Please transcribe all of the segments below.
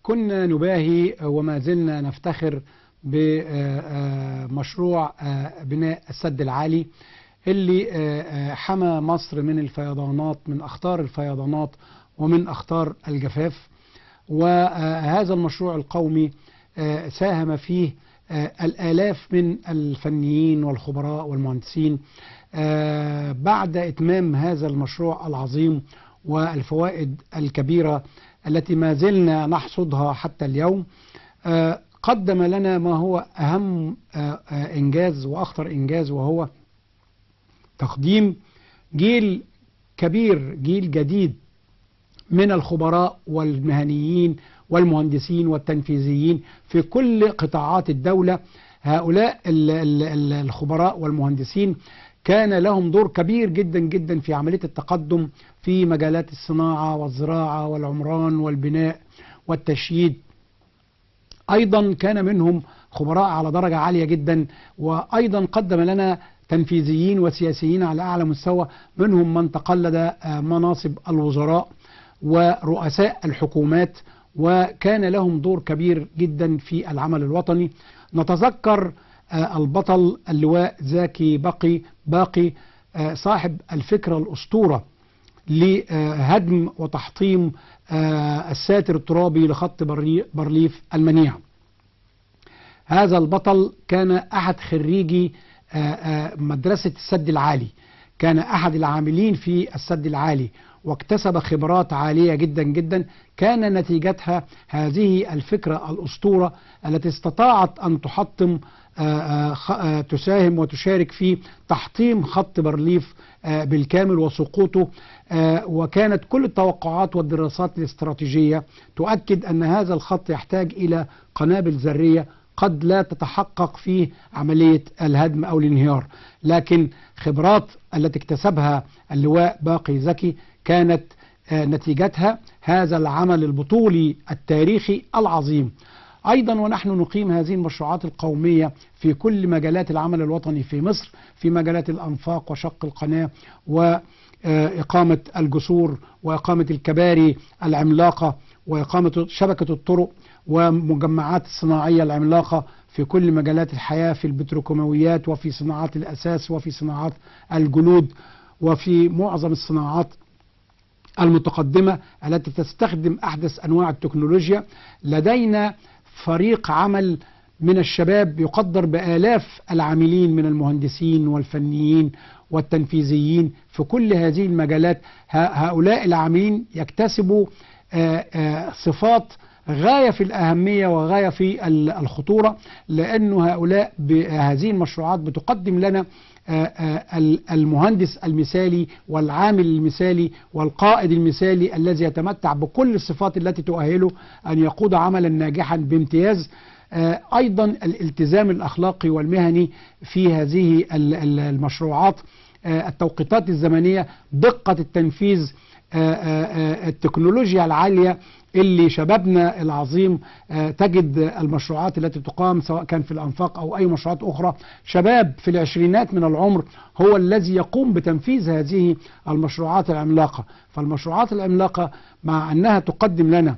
كنا نباهي وما زلنا نفتخر بمشروع بناء السد العالي اللي حمى مصر من الفيضانات، من أخطار الفيضانات ومن أخطار الجفاف. وهذا المشروع القومي ساهم فيه الآلاف من الفنيين والخبراء والمهندسين. بعد إتمام هذا المشروع العظيم والفوائد الكبيرة التي ما زلنا نحصدها حتى اليوم، قدم لنا ما هو أهم إنجاز وأخطر إنجاز، وهو تقديم جيل كبير، جيل جديد من الخبراء والمهنيين والمهندسين والتنفيذيين في كل قطاعات الدولة. هؤلاء الخبراء والمهندسين كان لهم دور كبير جدا جدا في عملية التقدم في مجالات الصناعة والزراعة والعمران والبناء والتشييد. أيضا كان منهم خبراء على درجة عالية جدا، وأيضا قدم لنا تنفيذيين وسياسيين على أعلى مستوى، منهم من تقلد مناصب الوزراء ورؤساء الحكومات، وكان لهم دور كبير جدا في العمل الوطني. نتذكر البطل اللواء زكي باقي صاحب الفكرة الأسطورة لهدم وتحطيم الساتر الترابي لخط بارليف المنيع. هذا البطل كان أحد خريجي مدرسة السد العالي، كان أحد العاملين في السد العالي، واكتسب خبرات عالية جدا جدا كان نتيجتها هذه الفكرة الأسطورة التي استطاعت أن تحطم تساهم وتشارك في تحطيم خط بارليف بالكامل وسقوطه. وكانت كل التوقعات والدراسات الاستراتيجية تؤكد أن هذا الخط يحتاج إلى قنابل ذرية قد لا تتحقق فيه عملية الهدم أو الانهيار، لكن خبرات التي اكتسبها اللواء باقي زكي كانت نتيجتها هذا العمل البطولي التاريخي العظيم. أيضا ونحن نقيم هذه المشروعات القومية في كل مجالات العمل الوطني في مصر، في مجالات الأنفاق وشق القناة وإقامة الجسور وإقامة الكباري العملاقة وإقامة شبكة الطرق ومجمعات الصناعية العملاقة في كل مجالات الحياة، في البتروكيماويات وفي صناعات الأساس وفي صناعات الجلود وفي معظم الصناعات المتقدمة التي تستخدم أحدث أنواع التكنولوجيا. لدينا فريق عمل من الشباب يقدر بآلاف العاملين من المهندسين والفنيين والتنفيذيين في كل هذه المجالات. هؤلاء العاملين يكتسبوا صفات غاية في الأهمية وغاية في الخطورة، لأن هؤلاء بهذه المشروعات بتقدم لنا المهندس المثالي والعامل المثالي والقائد المثالي الذي يتمتع بكل الصفات التي تؤهله أن يقود عملا ناجحا بامتياز. أيضا الالتزام الأخلاقي والمهني في هذه المشروعات، التوقيتات الزمنية، دقة التنفيذ، التكنولوجيا العالية اللي شبابنا العظيم تجد المشروعات التي تقام سواء كان في الأنفاق أو أي مشروعات أخرى، شباب في العشرينات من العمر هو الذي يقوم بتنفيذ هذه المشروعات العملاقة. فالمشروعات العملاقة مع أنها تقدم لنا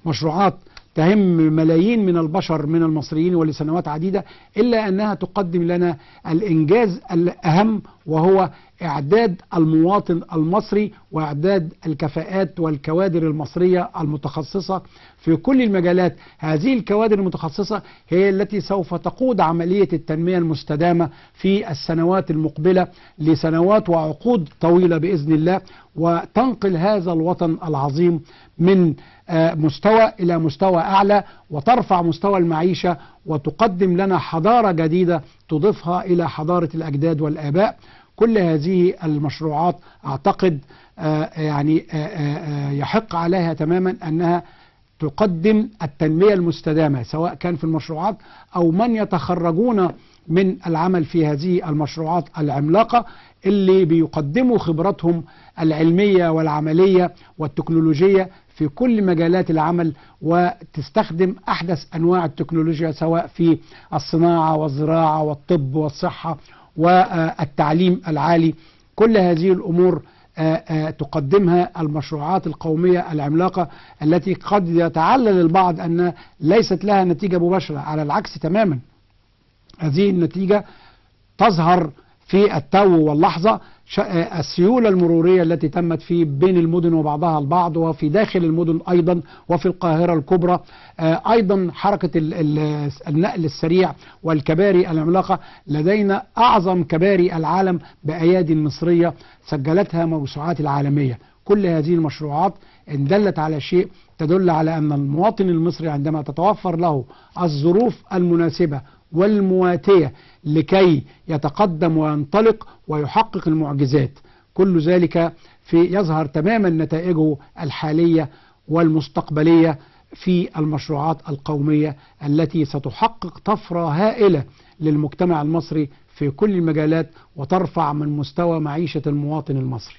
مشروعات تهم ملايين من البشر من المصريين ولسنوات عديدة، إلا أنها تقدم لنا الإنجاز الأهم، وهو إعداد المواطن المصري وإعداد الكفاءات والكوادر المصرية المتخصصة في كل المجالات. هذه الكوادر المتخصصة هي التي سوف تقود عملية التنمية المستدامة في السنوات المقبلة لسنوات وعقود طويلة بإذن الله، وتنقل هذا الوطن العظيم من مستوى إلى مستوى أعلى، وترفع مستوى المعيشة وتقدم لنا حضارة جديدة تضيفها إلى حضارة الأجداد والآباء. كل هذه المشروعات أعتقد يحق عليها تماما أنها تقدم التنمية المستدامة، سواء كان في المشروعات أو من يتخرجون من العمل في هذه المشروعات العملاقة اللي بيقدموا خبراتهم العلمية والعملية والتكنولوجية في كل مجالات العمل، وتستخدم أحدث أنواع التكنولوجيا سواء في الصناعة والزراعة والطب والصحة والتعليم العالي. كل هذه الأمور تقدمها المشروعات القومية العملاقة التي قد يتعلل البعض أن ليست لها نتيجة مباشرة، على العكس تماما. هذه النتيجة تظهر في التو واللحظة. السيولة المرورية التي تمت في بين المدن وبعضها البعض، وفي داخل المدن أيضا، وفي القاهرة الكبرى أيضا حركة النقل السريع والكباري العملاقة. لدينا أعظم كباري العالم بأيادي مصرية سجلتها موسوعات العالمية. كل هذه المشروعات إن دلت على شيء تدل على أن المواطن المصري عندما تتوفر له الظروف المناسبة والمواتية لكي يتقدم وينطلق ويحقق المعجزات، كل ذلك يظهر تماما نتائجه الحالية والمستقبلية في المشروعات القومية التي ستحقق طفرة هائلة للمجتمع المصري في كل المجالات، وترفع من مستوى معيشة المواطن المصري.